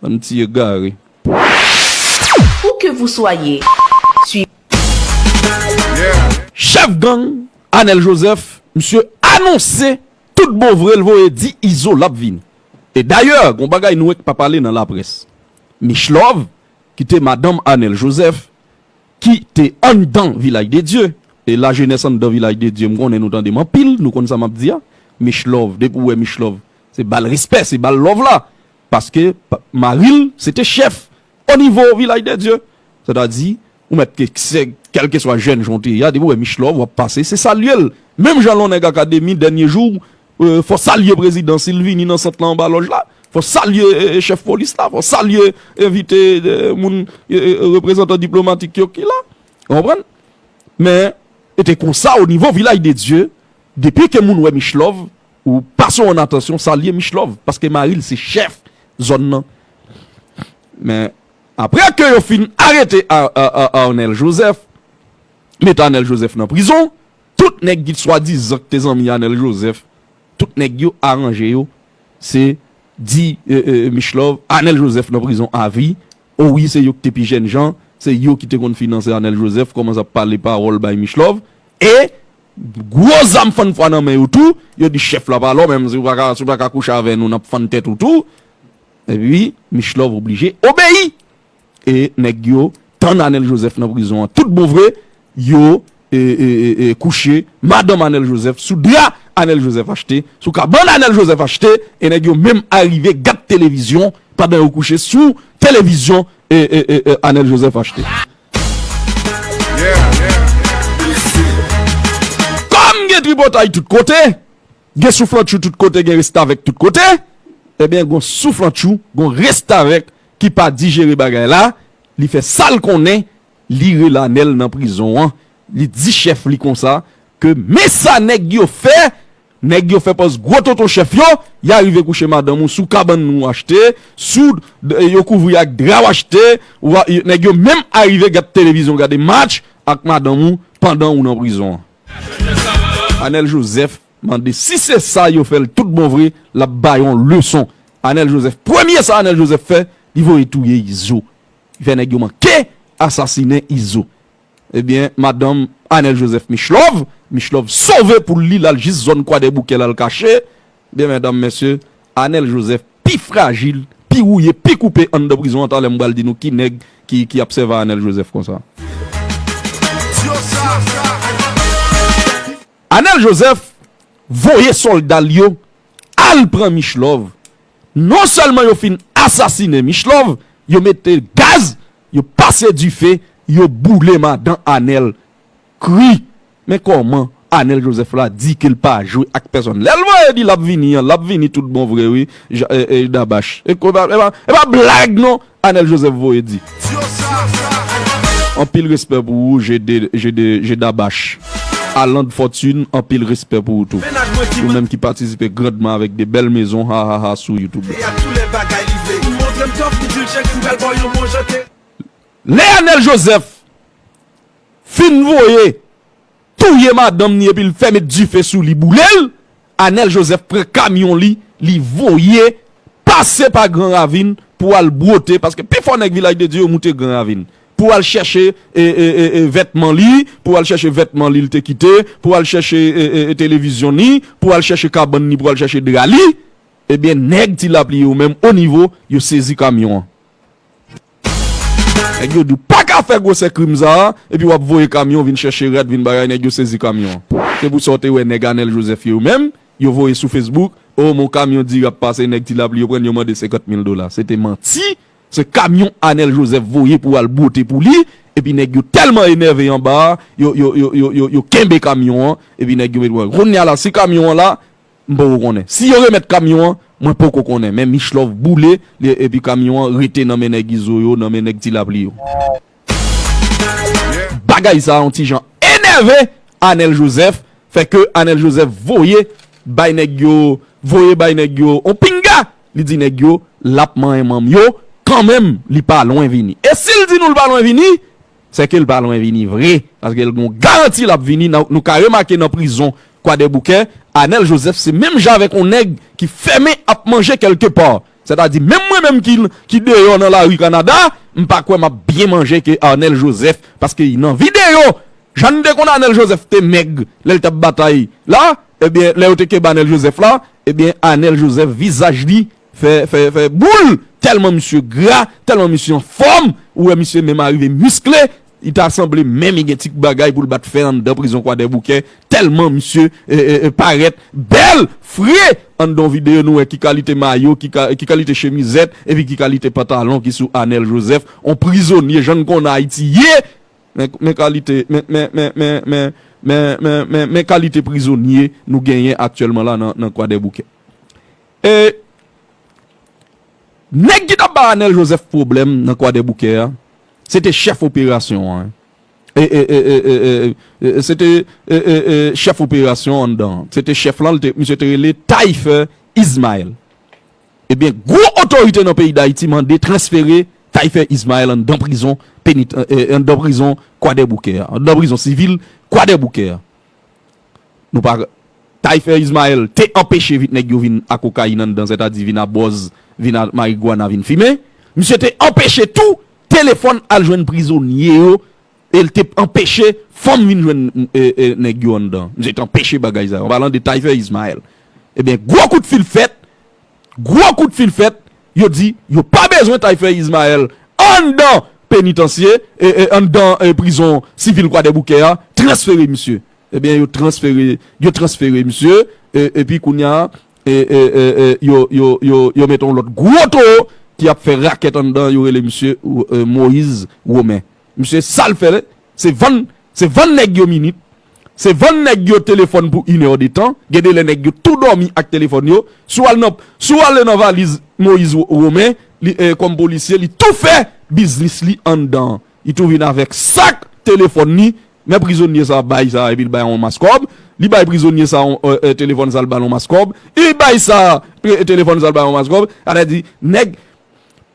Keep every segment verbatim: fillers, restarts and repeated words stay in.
Yon ti egare. Où que vous soyez, suivez. Chèf gang, Anèl Joseph, misye anonse tout bon vre, l voye di Izo l ap vini. E dayè, gon bagay nou wè k pa pale nan laprès. Michlove, ki te madanm Anèl Joseph, ki te anndan Vilaj de Dye. E lajenès anndan Vilaj de Dye, m konnen nou tande m anpil, nou konn sa m ap di a. Michlove, depi w wè Michlove, se ba l respè, se ba l love la. Paske pa- mari l, se te chèf o nivo Vilaj de Dye. Sètadi, ou mèt ke se, kèlkeswa jèn jan w te ye a, depi w wè Michlove, w ap pase, se salye l. Menm jan lè yon nèg akademi, dènye jou, euh, fò salye prezidan si l vini nan sant lan anba lòj la. Fò salye, euh, chèf polis la. Fò salye envite, euh, moun, euh, euh, reprezantan diplomatik yo ki la. Ou konprann? Men, e te konsa o nivo Vilaj de Dye, depi ke moun wè Michlove, ou pase yon atansyon, salye Michlove, paske mari l se chèf zòn nan. Men, apre ke yo fin arete a, a, a, a Arnel Joseph, mete Arnel Joseph nan prizon, tout nèg ki swadizan ki te zanmi Arnel Joseph, tout nèg yo aranje yo, se di, e, e, Michlove, Arnel Joseph nan prizon avi. O wi, se yo ki te pi jènjan, se yo ki te konn finanse Arnel Joseph, kòmanse ap pale pawòl bay Michlove, e gwo zam fann fwa nan men yo tou, yo di chèf la pa la, menm si w pa ka, si w pa ka kouche avè nou, n ap fann tèt ou tou. Epi, Michlove oblije obeyi. E nèg yo tann Arnel Joseph nan prizon an. Tout bon vre, yo, e, e, e, e, kouche madanm Arnel Joseph sou dra Arnel Joseph achte, sou kabann Arnel Joseph achte, e nèg yo menm arive gad televizyon pandan yo kouche sou televizyon, e, e, e, e, Arnel Joseph achte. Kòm gen tripotay tout kote, gen souflantchou tout kote, gen restavèk tout kote, ebyen, gon souflantchou, gon restavèk ki pa dijere bagay la, li fè sa l konnen, li rele Arnel nan prizon an, li di chèf li konsa, ke men sa nèg yo fè, nèg yo fè pòz gwo tonton chèf yo, y arive kouche madanm ou sou kabann ou achte, sou, yo kouvri ak dra w achte, w a, nèg yo menm arive gad televizyon, gade match ak madanm ou pandan ou nan prizon an. Arnel Joseph mande si se sa yo fè l tout bon vre, l ap bay yon leson. Arnel Joseph, premye sa Arnel Joseph fè, li voye touye Izo. Li fè nèg yo manke asasinen Izo. Ebyen, madanm Arnel Joseph Michlove, Michlove sove poul li, l al jis zòn Kwadèboukè, l al kache. Ebyen, medam, mesye, Arnel Joseph pi frajil, pi wouye, pi koupe anndan prizon an. Talè m pral di nou ki nèg ki, ki ap sèvi a Arnel Joseph konsa. Arnel Joseph voye sòlda l yo al pran Michlove. Non sèlman yo fin asasinen Michlove, yo mete gaz, yo pase dife, yo boule madan Arnel kri. Men kòman Arnel Joseph la di ke l pa jwe ak pèsonn. Lè l voye di l ap vini an, l ap vini tout bon vre, wi. Ja- e, e, Dabach. E ko- e pa, e pa, e pa blag, non. Arnel Joseph voye di. Anpil respè pou ou, G D, G D, G Dabach. Aland Fortune, anpil respè pou ou tou. Ou menm ki patisipe grandman avèk de bèl mezon, ha, ha, ha, sou YouTube. Lè Arnel Joseph fin voye touye madanm ni epi l fè met dife sou li, boule l, Arnel Joseph pran kamyon li, li voye pase pa Gran Ravin pou al bwote, paske pifò nèg Vilaj de Dye yo moute Gran Ravin pou al chèche, e, e, e, e, vètman li, pou al chèche vètman li l te kite, pou al chèche, e, e, e, televizyon ni, pou al chèche kabann ni, pou al chèche dra li. Ebyen, nèg Ti Lapli yo menm o nivo, yo sezi kamyon an. Nèg yo di w pa ka fè gwosè krim sa a, epi w ap voye kamyon vin chèche rad, vin bagay, nèg yo sezi kamyon an. Se pou sa w te wè nèg Arnel Joseph yo menm, yo voye sou Facebook, o, mon kamyon di ap pase, nèg Ti Lapli yo pran, yo mande senkant mil dola. Se te manti, se kamyon Arnel Joseph voye pou al bwote pou li, epi nèg yo tèlman enève anba a, yo, yo, yo, yo, yo, yo kenbe kamyon an, epi nèg yo met, kounye a la, si kamyon an la, m poko konnen. Si yo remèt kamyon an, mwen poko konnen. Men Michlove boule, li, epi kamyon an rete nan men nèg Izo yo, nan men nèg Ti Lapli yo. Bagay sa a, yon ti jan enève Arnel Joseph, fè ke Arnel Joseph voye bay nèg yo, voye bay nèg yo, on pinga, li di nèg yo, l ap manyen manm yo, kanmenm, li pa lwen vini. E si l di nou l pa lwen vini, se ke l pa lwen vini vre, paske l gon garanti l ap vini. Nan, nou ka remake nan prizon Kwadèboukè, Arnel Joseph se menm jan avèk on nèg ki fèmen ap manje kèlkepa. Sètadi, menm mwen menm ki, ki deyò nan lari Kanada, m pa kwè m ap byen manje ke Arnel Joseph, paske nan videyo, jan n te konn Arnel Joseph te mèg lè l t ap batay la, ebyen, lè yo te kenbe Arnel Joseph la, ebyen, Arnel Joseph, vizaj li fè, fè, fè boul, tèlman misye gra, tèlman misye anfòm, ou wè misye menm arive miskle, li ta sanble menm li gen ti bagay pou l bat fè anndan prizon Kwadèboukè, tèlman misye, e, e, e, parèt bèl, fre, anndan yon videyo nou wè ki kalite mayo, ki ka, ki kalite chemizèt, epi ki kalite pantalon ki sou Arnel Joseph, on prizonye, jan n konnen Ayiti ye, men, men kalite, men, men, men, men, men, men, men, men, men kalite prizonye nou genyen aktyèlman la nan, nan Kwadèboukè. E, nèg ki t ap bay Arnel Joseph pwoblèm nan Kwadèboukè a, se te chèf operasyon an. E, e, e, e, e, e, e, se te, e, e, e, chèf operasyon anndan an. Se te chèf lan, li te, misye te rele Tayfer Ismael. Ebyen, gwo otorite nan peyi Dayiti mande transfere Tayfer Ismael anndan prizon penit-, e, e, anndan prizon Kwadèboukè a, anndan prizon sivil Kwadèboukè a. Nou pa, Tayfer Ismael te anpeche vit nèg yo vin a kokayin anndan, sètadi vin a bòz, vin a marigwana, vin fimen. Misye te anpeche tou telefòn al jwenn prizonye yo, e l te anpeche fanm vin jwenn, e, e, nèg yo anndan. Misye te anpeche bagay sa yo. An palan de Tayfer Ismael. Ebyen, gwo kout fil fèt, gwo kout fil fèt, yo di yo pa bezwen Tayfer Ismael anndan penitansye, e, e, anndan, e, prizon sivil Kwadèboukè a, transfere misye. Ebyen, yo transfere, yo transfere misye, e, epi kounye a, e, e, e, e, yo, yo, yo, yo mete yon lòt gwo towo ki ap fè rakèt anndan, yo rele misye, e, Moïse Romain. Misye, sa l fè, se vann, se vann nèg yo minit, se vann nèg yo telefòn pou inè de tan, gen de lè nèg yo tou dòmi ak telefòn yo, si w al nan, si w ale nan valiz Moïse Ro-, Romain, li, e, kòm polisye, li tou fè biznis li anndan. Li tou vin avèk sak telefòn li, men prizonye sa bay sa, epi l bay yon mas kòb. Li bay prizonye sa yon, e, e, telefòn sa, l ba l yon mas kòb. Li bay sa, e, telefòn sa, l bay yon mas kòb. Sa vle di, nèg,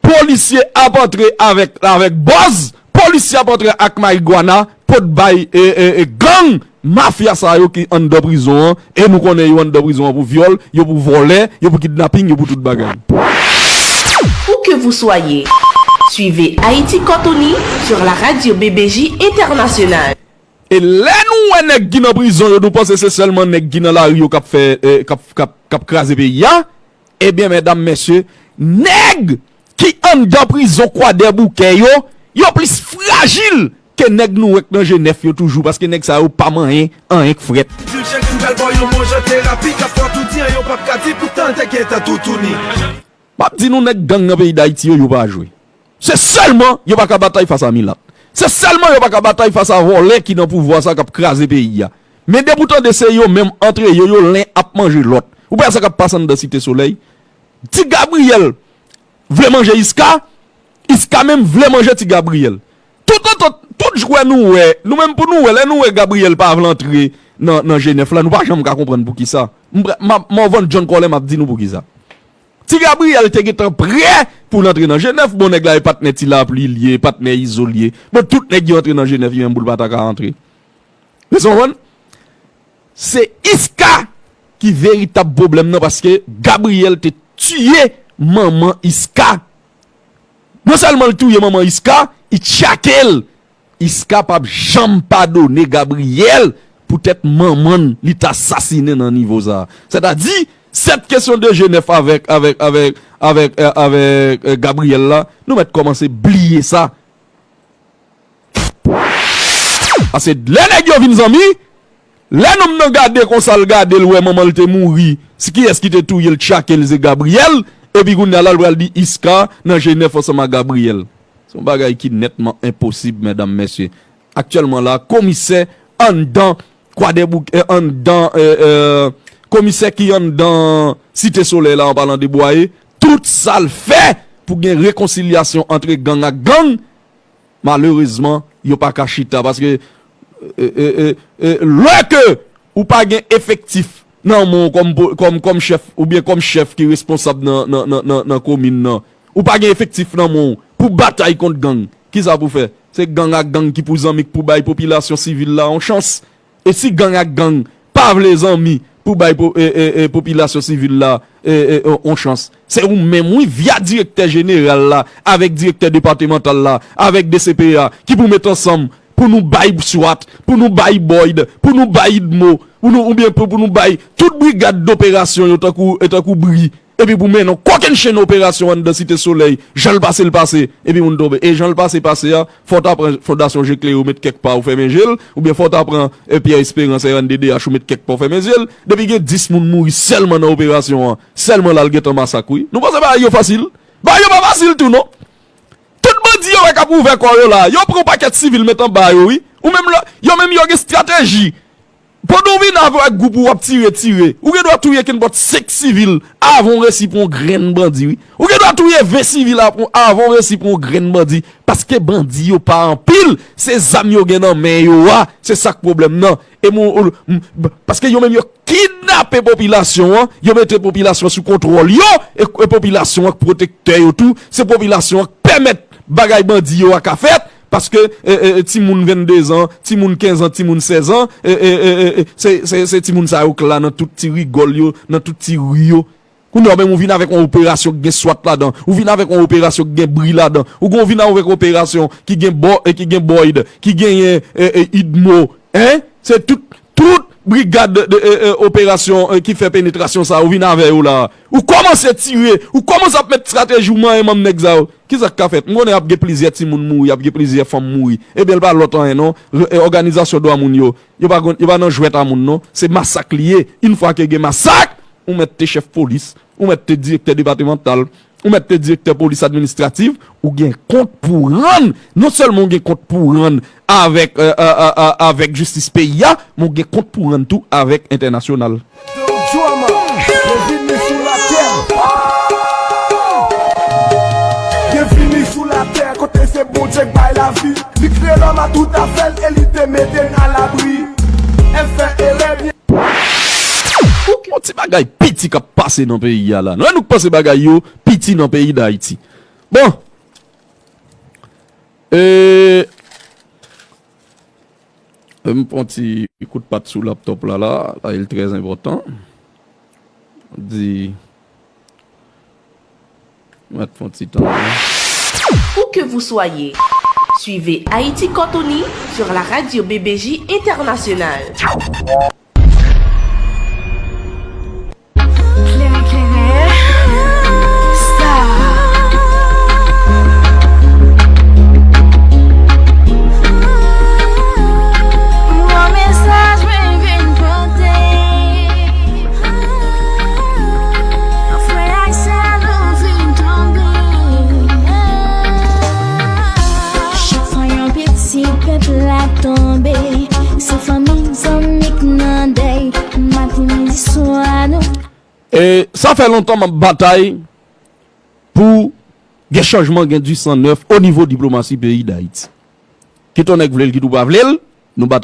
polisye ap antre avèk, avèk bòz, polisye ap antre ak marigwana, pot bay, e, e, e, gang, mafya sa yo ki anndan prizon an, e nou konnen yo anndan prizon an pou vyòl, yo pou vòlè, yo pou kidnaping, yo pou tout bagay. Où que vous soyez, suivez Haïti Cortoni sur la radio B B J Internationale. E lè nou wè nèg ki nan prizon yo, nou panse se sèlman nèg ki nan lari yo k ap fè, e, k ap, k ap, k ap kraze peyi a? Ebyen, medam, mesye, nèg ki anndan prizon Kwadèboukè yo, yo plis frajil ke nèg nou wè k nan Jenèf yo toujou, paske nèg sa yo pa manyen anyen k frèt. Di l chèk m pral ba w yon bon jan terapi k ap fè w tou di an yo p ap ka di poutan l te gentan toutouni. M ap di nou, nèg gang nan peyi Dayiti yo, yo pa jwe. Se sèlman yo pa ka batay fas a milat. Se sèlman yo pa ka batay fas a vòlè ki nan pouvwa sa k ap kraze peyi a. Men depi w tande se yo menm antre yo, yo len ap manje lòt. Ou pa wè sa k ap pase anndan Site Solèy? Ti Gabriyèl vle manje Iska, Iska menm vle manje Ti Gabriyèl. Tout antant, tout jwè nou wè, nou menm pou nou wè, lè nou wè Gabriyèl pa vle antre nan, nan Jenèf la, nou pa janm ka konprann poukisa. M, m, Morvan John Colin, m ap di nou poukisa. Ti Gabriyèl te gentan prè pou l antre nan Jenèf. Bon, nèg la e patnè Ti Lapli l ye, patnè Izo l ye. Bon, tout nèg yo antre nan Jenèf, li menm pou l pa ta ka antre. Ou konprann? Se Iska ki veritab pwoblèm nan, paske Gabriyèl te tiye manman Iska. Non sèlman l touye manman Iska, li tchake l. Iska p ap janm padone Gabriyèl poutèt manman l li t asasinen nan nivo sa a. Sètadi, cette question de Jenèf avèk, avèk, avèk, avèk, e, avèk, e, Gabriyèl la, nou mèt kòmanse bliye sa. Paske lè nèg yo vin zanmi, lè nonm nan gade konsa, l gade, l wè manman l te mouri, se kiyès ki te touye l, tchake l, se Gabriyèl, epi kounye a la, l pral di Iska nan Jenèf ansanm ak Gabriyèl. Se yon bagay ki nètman enposib, medam, mesye. Aktyèlman la, komisè anndan Kwadèboukè, anndan, e, e, komisè ki anndan Site Solèy la, an palan de Bwaye, tout sa l fè pou gen rekonsilyasyon antre gang ak gang, malerezman, yo pa ka chita, paske, e, e, e, e, lè ke ou pa gen efektif nan men w kòm po-, kòm, kòm chèf, oubyen kòm chèf ki responsab nan, nan, nan, nan, nan komin nan, ou pa gen efektif nan men w pou batay kont gang, kisa pou fè? Se gang ak gang ki pou zanmi, k pou bay popilasyon sivil la yon chans. E si gang ak gang pa vle zanmi pou bay po- e, e, e, popilasyon sivil la e, e, on, on chans. Se ou menm, wi, via direktè jeneral la, avèk direktè depatmantal la, avèk D C P A, ki pou met ansanm pou nou bay swat, pou nou bay Boyd, pou nou bay idmo, pou nou, oubyen pou, pou nou bay tout brigad doperasyon yo tankou, e, tankou bri. Epi pou mennen yon kokennchenn operasyon anndan Site Solèy, jan l pase l pase, epi moun tonbe. E jan l pase pase a, fò w ta pran Fondasyon Je Klere ou met kèk pa ou fèmen je l, oubyen fò w ta pran, e, Pierre Espérance R N D D H ou met kèk pa ou fèmen je l. Depi gen dis moun mouri sèlman nan operasyon an, sèlman la l gentan masak wi. Nou panse bagay yo fasil? Bagay yo pa fasil tou non. Tout bandi yo wè k ap ouvè kò yo la, yo pran yon pakèt sivil met anba yo wi. Ou menm lè, yo menm yo gen estrateji. Pandan w vin avè gwoup ou w ap tire, tire, ou gen dwa touye kenpòt senk sivil avan w resi pran yon grenn bandi wi. Ou gen dwa touye ven sivil avan w resi pran yon grenn bandi. Paske bandi yo pa anpil, se zam yo gen nan men yo a, se sa k pwoblèm nan. E moun, paske yo menm yo kidnape popilasyon an, yo mete popilasyon an sou kontwòl yo, e, e popilasyon an k pwotektè yo tou, se popilasyon an k pèmèt bagay bandi yo a ka fèt, paske e, e, e, timoun venndezan, timoun kenz an, timoun sèz an, e, e, e, e, e, se, se, se timoun sa yo k la nan tout ti rigòl yo, nan tout ti ri yo. Kounye a menm ou vin avèk yon operasyon k gen swat ladan, ou vin avèk yon operasyon k gen bri ladan, ou gon vin avèk yon operasyon ki gen bò, e ki gen Boyd, ki genyen e, e, idmo, en? Se tout, tout brigad de, e, e, operasyon e, ki fè penetrasyon sa yo vin avè yo la. Ou kòmanse tire, ou kòmanse ap met estrateji ou manyen manm nèg sa yo. Kisa k ka fèt? M konnen ap gen plizyè timoun mouri, ap gen plizyè fanm mouri. Ebyen l pa lòt anyen non. E, òganizasyon dwa moun yo, yo pa, yo pa nan jwèt a moun non. Se masak li ye. Yon fwa ke gen masak, ou mèt te chèf polis, ou mèt te direktè depatmantal, ou mèt te direktè polis administratif, ou gen kont pou rann. Non sèlman ou gen kont pou rann avèk, e, e, e, e, avèk jistis peyi a, men ou gen kont pou rann tou avèk entènasyonal. Drum, byenvini sou latè. Byenvini sou latè, kote se Bondye k bay lavi. Li kreye lòm a tout afè l e li te mete n alabri. Èl fè erè byen. Yon ti bagay piti k ap pase nan peyi a la. Nou, nou k panse bagay yo piti nan peyi Dayiti. Bon. E, e m pran ti kout pat sou laptop la, la, la, il trè enpòtan. Di, mèt fon ti tan. Où que vous soyez, suivez Haïti Cortoni sur la radio B B J Internationale. Klere, klere, star. Mwen mesaj mwen vin pote. Frè ak sè nou vin tonbe. Chak fwa yon piti pèp la tonbe, se fanmi, zanmi k nan dèy, maten, midi, swa nou. E sa fè lontan m ap batay pou gen chanjman, gen du sang neuf o nivo diplomasi peyi Dayiti. Kit yon nèg vle l, kit ou pa vle l, nou batay.